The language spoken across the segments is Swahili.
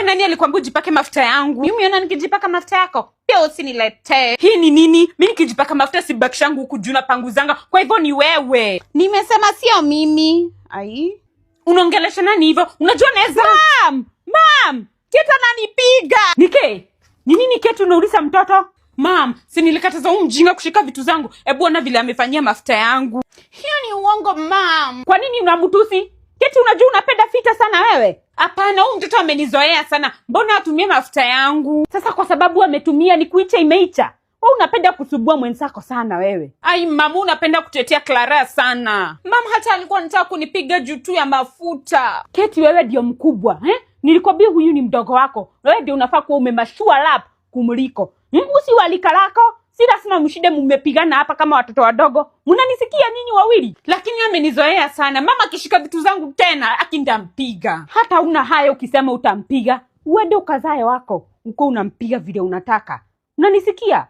Nani alikwambia ujipake mafuta yangu? Mimi umeona nikijipaka mafuta yako? Pia usiniletee. Hii ni nini? Mimi nikijipaka mafuta sibakishangu huku juu na panguzanga. Kwa hivyo ni wewe. Nimesema sio mimi. Ai. Unaongelesha nani hivyo? Unajua naweza. Mam! Mam! Keti ananipiga. Nike. Ni nini Keti unauliza mtoto? Mam, si nilikataza huyu mjinga kushika vitu zangu. Hebu ona vile amefanyia mafuta yangu. Hiyo ni uongo, mam. Kwa nini unamtusi? Keti, unajua unapenda vita sana wewe. Hapana, huyu mtoto amenizoea sana. Mbona atumie mafuta yangu? Sasa kwa sababu ametumia ni kuicha imeicha. Wewe unapenda kusubua mwenzako sana wewe. Ai mama, unapenda kutetea Clara sana. Mam hata alikuwa anataka kunipiga juu tu ya mafuta. Keti, wewe ndio mkubwa, eh? Nilikwambia huyu ni mdogo wako. Wewe ndio unafaa kuwa umemashua lap kumliko. Usiwalika lako. Si lazima mshinde mmepigana hapa kama watoto wadogo. Mnanisikia nyinyi wawili? Lakini amenizoea sana. Mama akishika vitu zangu tena akindampiga. Hata una hayo ukisema utampiga, uende ukazae wako. Uko unampiga vile unataka. Unanisikia?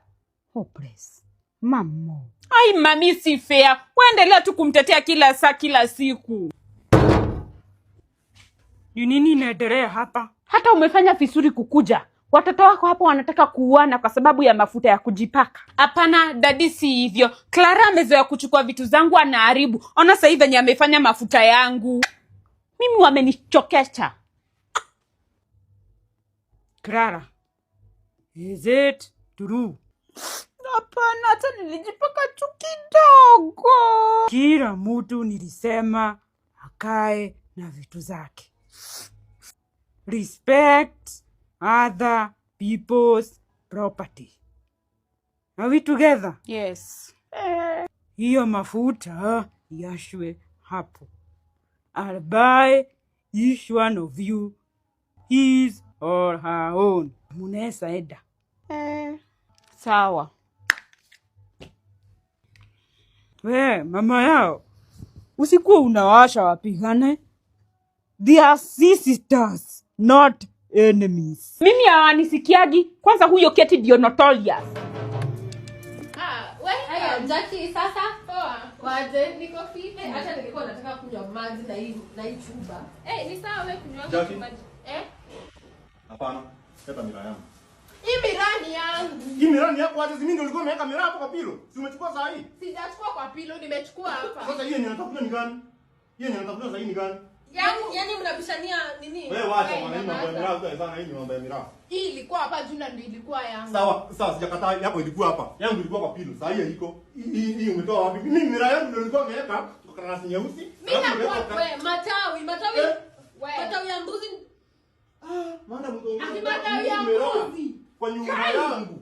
Hopeless. Mamo. Ai mami, si fair. Waendelea tu kumtetea kila saa kila siku. Ni nini inaendelea hapa? Hata umefanya vizuri kukuja. Watoto wako hapo wanataka kuuana kwa sababu ya mafuta ya kujipaka. Hapana daddy, si hivyo. Clara amezoea kuchukua vitu zangu anaharibu. Ona sasa hivi venye amefanya mafuta yangu. Mimi wamenichokesha. Clara, is it true? Hapana, hata nilijipaka tu kidogo. Kila mtu nilisema akae na vitu zake. Respect other people's property. Are we together? Yes. Hiyo mafuta yashwe hapo. I'll buy each one of you his or her own. Munaweza enda. Sawa. We, mama yao, usikuwa unawasha wapigane. They are sisters, not enemies. Mimi hawanisikiagi. Kwanza huyo Keti ndio notorious. Ah, we, Haya, Jackie, sasa Poa. waje? Niko fiti. Hata nilikuwa nataka kunywa maji na hii chupa. Eh, ni sawa wewe kunywa Jackie? maji. Eh? Hapana, leta miraa yangu. Hii miraa ni yangu. Hii miraa ni yako aje? Si mimi ndio nilikuwa nimeweka miraa hapo kwa pillow. Si umechukua saa hii? Sijachukua kwa pillow, nimechukua hapa. Sasa hiyo yenye natafuta ni gani? Hiyo yenye natafuta saa hii ni gani? Yaani mnabishania nini? Wewe wacha Wewe, bwana, hii mambo ya nyamaza. miraa utaezana, hii ni mambo ya miraa. Hii ilikuwa hapa juu na ndio ilikuwa yangu. Sawa, sawa, sijakataa, yako ilikuwa hapa. Yangu ilikuwa kwa pillow. Saa hii haiko. Hii umetoa wapi? Mimi miraa yangu ndio nilikuwa nimeweka kwa karatasi nyeusi. Mimi Alafu nakuwa nimeweka we, matawi, matawi. Eh? We. Matawi ya mbuzi. Ah, maana mtu Ati matawi ya miraa mbuzi. kwa nyumba yangu.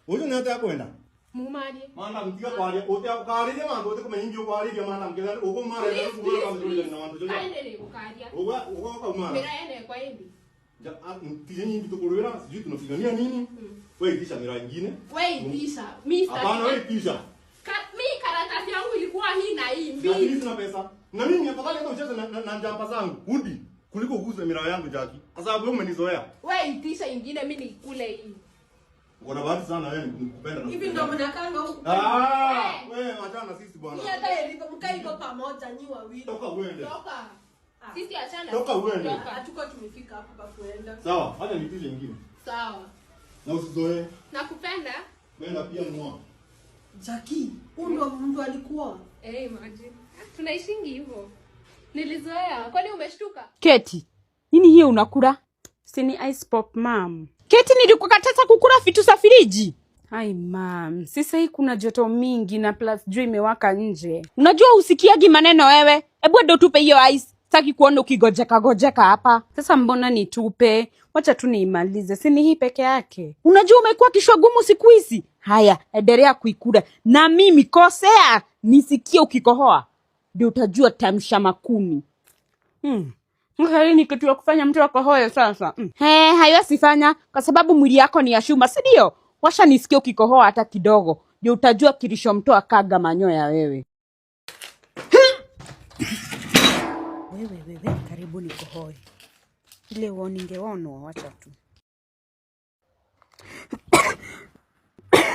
Uyu ni hata kwenda. Mumari. Mana mtiga kwaria, ute kwariria mandu ute kumenyingi kwariria mana mkela ugo mara Please, ugo please, kama please. na wandu joja. Kaende ukaria. Ugo ugo kama mara. Mira ene kwa hivi. Ja, tije nyingi tukurwira, sijui tunapigania nini. Wewe itisha miraa ingine. We itisha. Mimi sitaki. Hapana, wewe itisha. Mimi karatasi yangu ilikuwa hii na hii Na mimi mbili. sina pesa. Na mimi afadhali hata ucheze na njamba zangu. Udi kuliko uguze miraa yangu Jackie. Kwa sababu wewe umenizoea. We itisha ingine, mimi nikule hii. Uko na bahati sana wewe nikupenda na. Hivi ndio mnakanga huku. Ah, wewe achana na sisi bwana. Mimi hata ilivyo mkae iko pamoja nyi wawili. Toka uende. Toka. Sisi achana. Toka uende. Toka. Hatuko tumefika hapo pa kuenda. Sawa, acha niitishe ingine. Sawa. Na usizoee. Nakupenda. Kwenda pia mwa. Jackie, huyu ndio mtu alikuwa. Eh, imagine. Tunaishingi hivyo. Nilizoea. Kwani umeshtuka? Keti, nini hiyo unakula? Si ni ice pop, mam. Keti, nilikukataza kukula vitu za friji. Ai mam, sasa hii kuna joto mingi na plus jua imewaka nje. Unajua usikiagi maneno wewe. Hebu ndo tupe hiyo ice. Sitaki kuona ukigojeka gojeka hapa. Sasa mbona nitupe? Wacha tu niimalize, si ni hii peke yake. Unajua umekuwa kishwa gumu siku hizi. Haya, endelea kuikula. Na mimi kosea nisikie ukikohoa. Ndio utajua tamsha makumi. Hii ni kitu ya kufanya mtu akohoe sasa. He, hayo sifanya kwa sababu mwili yako ni ya shuma, si ndio? Washa nisikie ukikohoa hata kidogo, ndio utajua kilishomtoa kaga manyoya wewe. Wewe wewe, karibu nikohoe. Ile wo ningeonwa, wacha tu.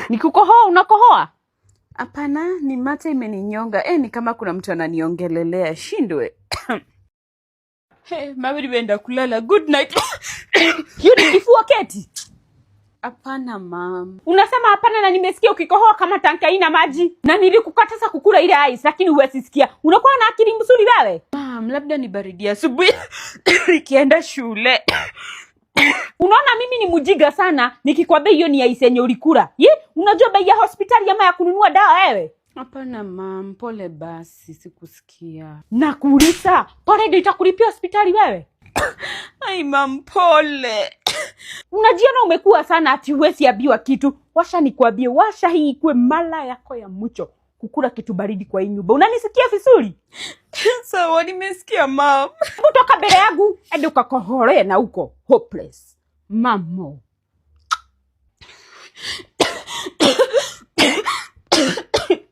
Nikikohoa unakohoa? Hapana, ni mate imeninyonga. Ni kama kuna mtu ananiongelelea. Shindwe. Hey, mama nimeenda kulala. Good night. Hiyo ni kifua Keti? Hapana mam. Unasema hapana na nimesikia ukikohoa kama tanki haina maji. Na nilikukataza kukula ile ice lakini huwezi sikia. Unakuwa na akili mzuri wewe? Mam, labda ni baridi asubuhi nikienda shule. Unaona mimi ni mjiga sana nikikwambia hiyo ni ice yenye ulikula. Ye, unajua bei ya hospitali ama ya kununua dawa wewe? Hapana mam, pole basi, sikusikia. Nakuuliza, pole ndio itakulipia hospitali wewe? Ai mam, pole. Unajiona umekuwa sana ati huwezi ambiwa kitu. Washa nikwambie, washa hii ikuwe mara yako ya mwisho kukula kitu baridi kwa hii nyumba. Unanisikia vizuri? Sawa, nimesikia mam. Hebu toka mbele yangu, ende ukakoholee na huko. Hopeless. Mamo.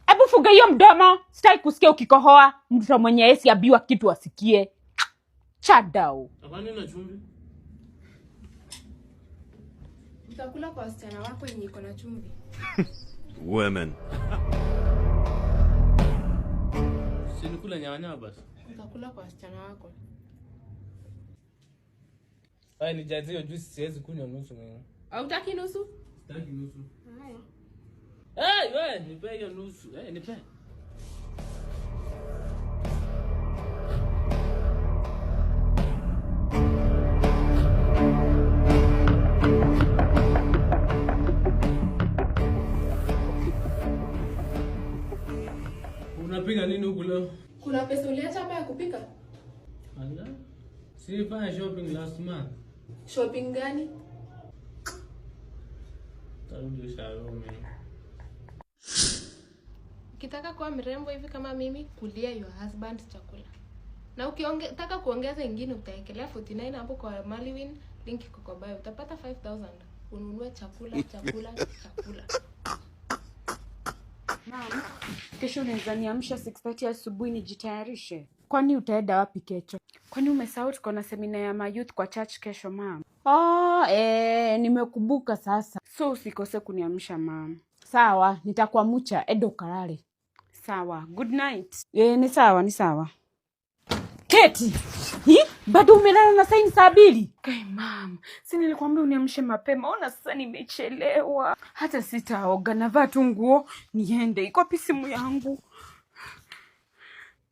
Hebu funga hiyo mdomo, sitaki kusikia ukikohoa. Mtoto mwenye hawezi ambiwa kitu asikie. Chadao. Hapana, na chumvi. Utakula kwa wasichana wako yenye iko na chumvi. Women. Si nikule nyanya basi. Utakula kwa wasichana wako. Haya, nijazie hiyo juice, siwezi kunywa nusu mimi. Hautaki nusu? Sitaki nusu. Haya. Hey, we, nipe hiyo nusu. Hey, nipe. Unapiga nini huku leo? Kuna pesa uliacha hapa ya kupika? Ala. Si shopping last month. Shopping gani? Tarudi ushauri mimi. Ukitaka kuwa mrembo hivi kama mimi, kulia your husband chakula. Na ukitaka kuongeza ingine utaekelea 49 hapo kwa Maliwin, link iko kwa bio. Utapata 5000 ununue chakula, chakula, chakula. Mam, kesho unaweza niamsha 6:30 asubuhi nijitayarishe. Kwani utaenda wapi kesho? Kwani umesahau tuko na semina ya mayouth kwa church kesho mam? Oh, nimekumbuka sasa. So usikose kuniamsha mam. Sawa, nitakuamsha, enda ukalale. Sawa, good night. Ni sawa, ni sawa. Keti, hi? Bado umelala na saini 2:00? Kai mam, si nilikwambia uniamshe mapema. Ona sasa nimechelewa. Hata sitaoga, navaa tu nguo niende. Iko wapi simu yangu?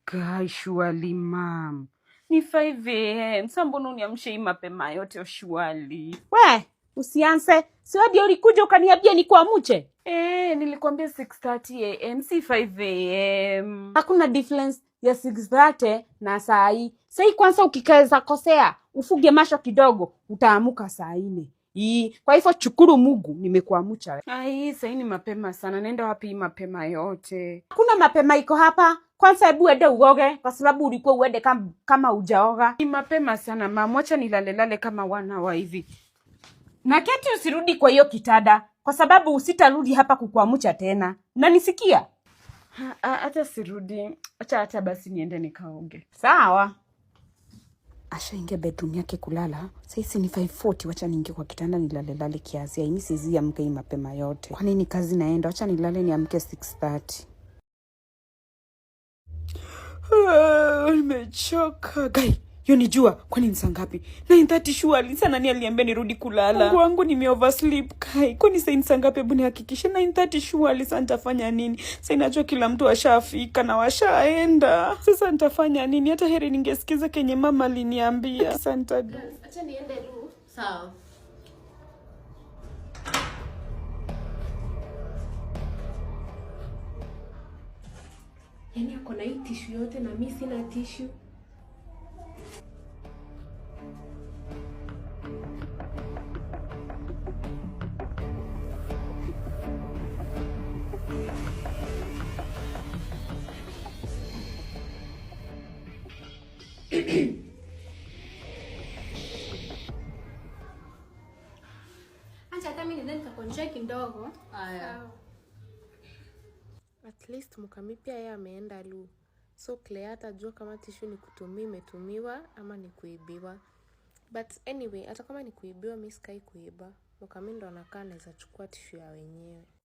Kai surely mam. Ni 5 am. Sasa mbona uniamshe hii mapema yote surely? We, usianze. Si wewe ndio ulikuja ukaniambia nikuamche? Nilikwambia 6:30 am, si 5 am. Hakuna difference ya 6:30 na saa hii. Saa hii kwanza ukikaweza kosea, ufuge macho kidogo, utaamuka saa 4. Kwa hivyo shukuru Mungu nimekuamsha. Ai, saa hii ni mapema sana. Naenda wapi hii mapema yote? Hakuna mapema iko hapa. Kwanza hebu ende uoge kwa sababu ulikuwa uende kama hujaoga. Ni mapema sana mama, wacha nilalelale kama wana wa hivi. Na Keti usirudi kwa hiyo kitanda kwa sababu usitarudi hapa kukuamsha tena. Unanisikia? Hata sirudi. Acha hata basi niende nikaoge. Sawa. Ashaingia bedroom yake kulala. Sasa ni 5:40, wacha niingie kwa kitanda nilalelale kiasi. Mimi siwezi amka hii mapema yote. Kwa nini kazi naenda? Wacha nilale niamke 6:30. Nimechoka. Guy, hiyo ni jua. Kwani ni saa ngapi? 9:30 surely. Sana nani aliniambia nirudi kulala? Mungu wangu nime oversleep kai. Kwani sasa ni saa ngapi? Hebu nihakikishe 9:30 surely. Sasa nitafanya nini? Sasa inajua kila mtu ashafika na washaenda. Sasa nitafanya nini? Hata heri ningesikiza kenye mama aliniambia. Sasa nitadu. Acha niende lu. Sawa. Yaani ako na hii tishu yote na mimi sina tishu. Acha hata mimi niende nikakonje kidogo. Haya. At least Mukami pia yeye ameenda lu. So Claire atajua kama tishu ni kutumia imetumiwa ama ni kuibiwa. But anyway, hata kama ni kuibiwa mimi sikai kuiba. Mukami ndo anakaa anaweza chukua tishu ya wenyewe.